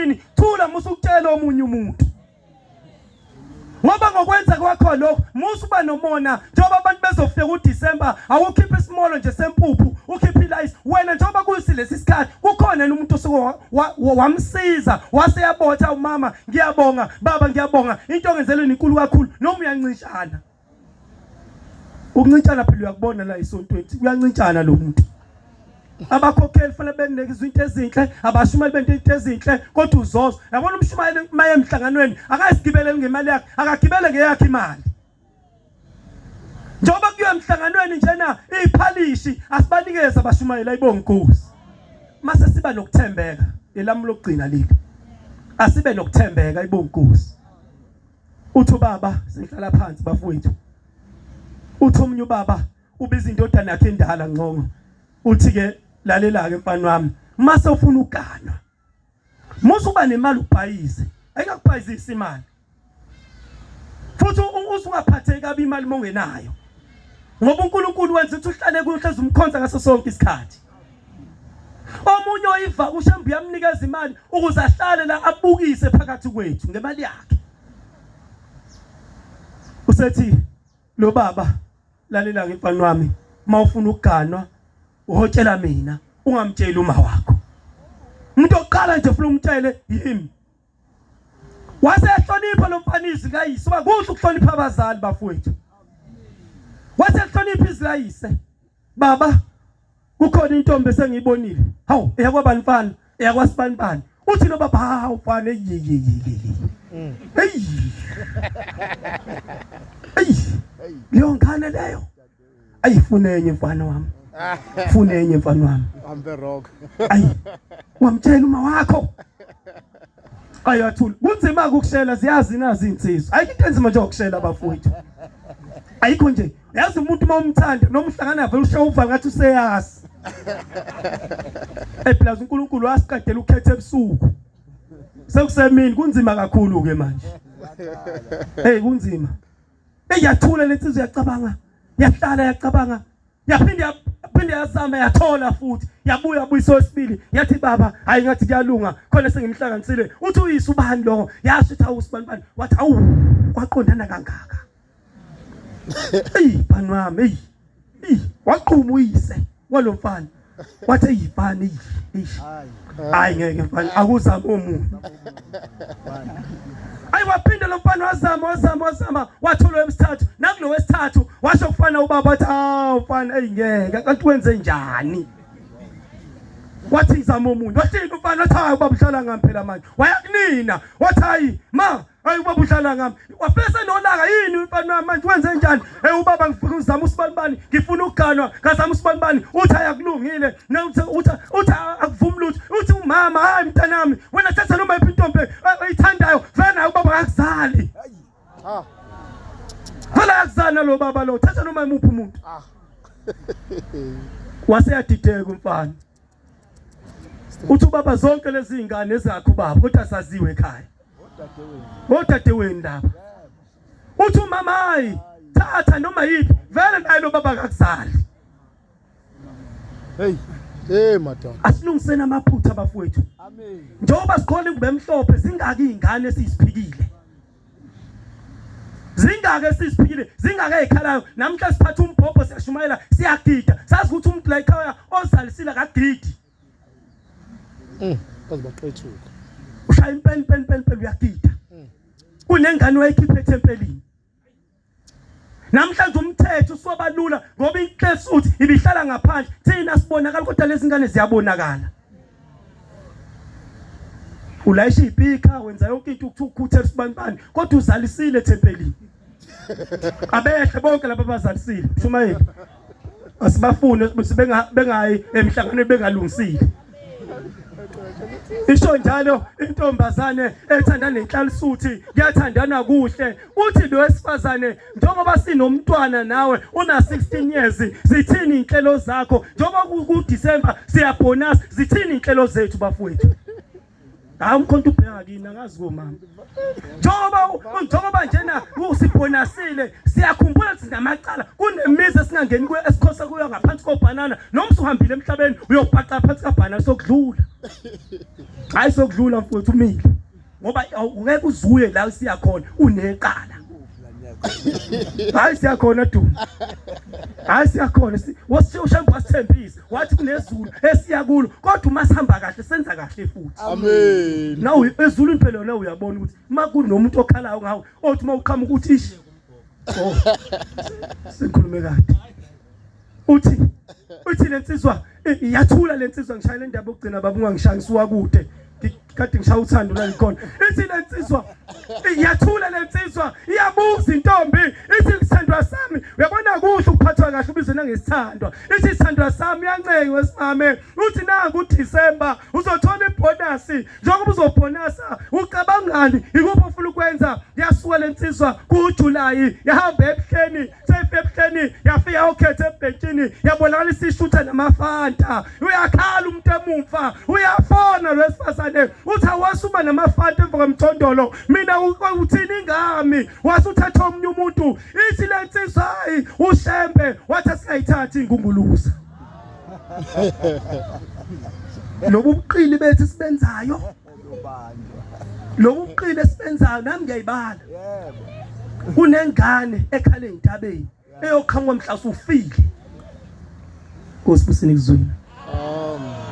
ethempelini, thula, musa ukutshela omunye umuntu. Ngoba ngokwenza kwakho lokho musa uba nomona. Njengoba abantu bezofika kuDecember, awukhiphe isimolo nje sempuphu, ukhiphe ilayisi wena. Njengoba kuyisilesi sikhathi, kukhona yena umuntu osuke wamsiza, wase yabotha umama ngiyabonga, baba ngiyabonga, into ongenzeleni inkulu kakhulu. Noma uyancishana, ukuncintshana phela uyakubona la esontweni, uyancintshana lo muntu. Abakhokheli fanele benike izinto ezinhle, abashumayeli bento into ezinhle, kodwa uzozo yabona umshumayeli maye emhlanganweni akayisigibeleli ngemali yakhe, akagibele ngeyakhe imali. Njengoba kuyiwa emhlanganweni njena, iphalishi asibanikeze abashumayeli. Ayibonga inkosi. Mase siba nokuthembeka, elami lokugcina leli, asibe nokuthembeka. Ayibonga inkosi. Uthi ubaba, sihlala phansi bafowethu, uthi omunye ubaba ubiza indodana yakhe endala ngcongo, uthi ke, lalela ke mfana wami, mase ufuna uganwa, musa uba nemali ubhayize, ayikakubhayizisa imali, futhi usungaphatheki kabi imali mongenayo, ngoba uNkulunkulu wenza ukuthi uhlale kuhle, umkhonza ngaso sonke isikhathi. Omunye oyiva uShembe uyamnikeza imali ukuze ahlale la abukise phakathi kwethu ngemali yakhe. Usethi lo baba, lalela ke mfana wami, mawufuna ukuganwa uhotshela mina, ungamtsheli uma wakho. Umuntu oqala nje ufuna umtshele yimi. Wase ehlonipha lo mfana izwi kayise, uba kuhle ukuhlonipha abazali bafowethu. Wase ehlonipha izwi kayise. Baba, kukhona intombi esengiyibonile. Hawu, eyakwabani mfana? Eyakwasibanibani. Uthi lo baba, hawu mfana, eyiyiyiyi, eyi eyi, leyo ngane leyo, ayifune enye mfana wami, fune enye mfana wami. Hambe rock. Ayi, wamtshela uma wakho? Ayathula. Kunzima ukushela, ziyazi nazi insizwa, ayikho into enzima nje ukushela bafowethu, ayikho nje. Yazi umuntu uma umthanda noma uhlangana vele ushaye uvalo ngathi useyazi. Hey, plus uNkulunkulu wasiqedela ukhethe ebusuku, sekusemini, kunzima kakhulu ke manje. Hey, kunzima. Hey, yathula lensizwa, yacabanga, yahlala, yacabanga, yaphinde, yaphinde yazama, yathola futhi, yabuya buyisa wesibili, yathi, baba, hayi, ngathi kuyalunga, khona sengimhlanganisile. Uthi uyise, ubani lo? Yasho ukuthi, awu sibani bani. Wathi, awu, kwaqondana kangaka? Eyi mfana wami, eyi eyi. Waqhuma uyise walomfana, wathi, eyi mfana, eyi eyi, hayi ngeke mfana, akuzama omunye. Ayi, waphinda lo mfana wazama, wazama, wazama, wathola wesithathu. Nakulo wesithathu washo kufana ubaba, wathi, awu mfana, eyi ngeke, kanti wenze njani? Wathi, ngizama omunye. Wathi umfana, wathi, hayi, ubaba uhlala ngami phela manje. Waya kunina, wathi, hayi ma, hayi, ubaba uhlala ngami. Wafese nolaka, yini mfana wami, manje wenze njani? Hey ubaba, ngifuna uzama usibanibani, ngifuna ukuganwa, ngazama usibanibani, uthi ayakulungile, uthi uthi akuvumi lutho. Uthi umama, hayi mntanami, wena thatha noma iphi intombi oyithandayo, vele naye ubaba akakuzali. Ah. Vele akuzana lo baba lo, thatha noma imuphi umuntu. Ah. Wase yadideka umfana. Uthi ubaba, zonke lezi zingane ezakho baba, kodwa saziwe ekhaya odadewenu laba. Uthi umama, hayi, thatha noma yiphi, vele naye lo baba akakuzali. Hey. Hey madoda. Asilungiseni amaphutha bafowethu. Amen. Njengoba sikhona ingubo emhlophe, zingaki izingane esiziphikile? Zingake esiziphikile? Zingake ezikhalayo? Namhla siphatha umbhobho, siyashumayela, siyagida, sazi ukuthi umuntu la ekhaya ozalisile akagidi. Baze baqethuka. Ushaya impela impela impela impela, uyagida. Kunengane wayikhipha ethempelini. Namhlanje umthetho usobalula ngoba inhlesuthi ibihlala ngaphandle, thina sibonakala, kodwa lezi ngane ziyabonakala. Ulayisha ipika, wenza yonke into, ukuthi ukhuthele sibanibani, kodwa uzalisile ethempelini. Abehle bonke laba abazalisile, shumayeli, asibafune bengayi emhlanganweni bengalungisile. Isho njalo intombazane ethanda nenhlalisuthi, kuyathandana kuhle. Uthi lo wesifazane, njengoba sinomntwana nawe una 16 years, zithini inhlelo zakho? Njengoba ku December siyabonus, zithini inhlelo zethu bafowethu? Hayi umkhonto ubheka kini angazi komama. Njengoba njengoba njena usibonasile siyakhumbula ukuthi sinamacala kunemizi esingangeni kuyo esikhosa kuyo ngaphansi kobhanana noma usuhambile emhlabeni uyobhaqa phansi kabhanana sokudlula. Hayi sokudlula mfowethu umile. Ngoba ungeke uzuye la siya khona unecala. Hayi siyakhona du. Hayi siyakhona. Ushembe wasithembisa wathi kunezulu esiya kulo kodwa uma sihamba kahle senza kahle futhi. Amen. Nawu ezulwini phela wena uyabona ukuthi uma kunomuntu okhalayo ngawe othi uma uqhamuka uthi ish. Oh. Sikhulume kade. Uthi uthi lensizwa iyathula lensizwa ngishaya le ndaba yokugcina baba ungangishaya ngisuka kude. Kade ngishaya uthando la ngikhona. Ithi lensizwa iyathula lensizwa iyabuza intombi ithi sithandwa sami uyabona kuhle ukuphathwa kahle ubizwe nangesithandwa. Ithi sithandwa sami uyancenge wesimame uthi nangu uDecember uzothola ibonus njengoba uzobonasa ucabangani ikuphi ofuna ukwenza yasuka lensizwa kuJuly yahamba ebuhleni seyifike ebuhleni yafika yokhetha ebhentshini yabonakala isishutha namafanta uyakhala umuntu emumva uyafona lo wesifazane uthi awasuba namafanta emva kwemthondolo mina uthini ngami wasuthatha omunye umuntu ithi le nsizwa hayi ushembe wathi asingayithathi ingunguluza lobu buqili bethu sibenzayo lobu buqili esibenzayo nami ngiyayibala kunengane ekhala ezintabeni eyoqhamuka mhla usufile Nkosi businikuzwile. Amen.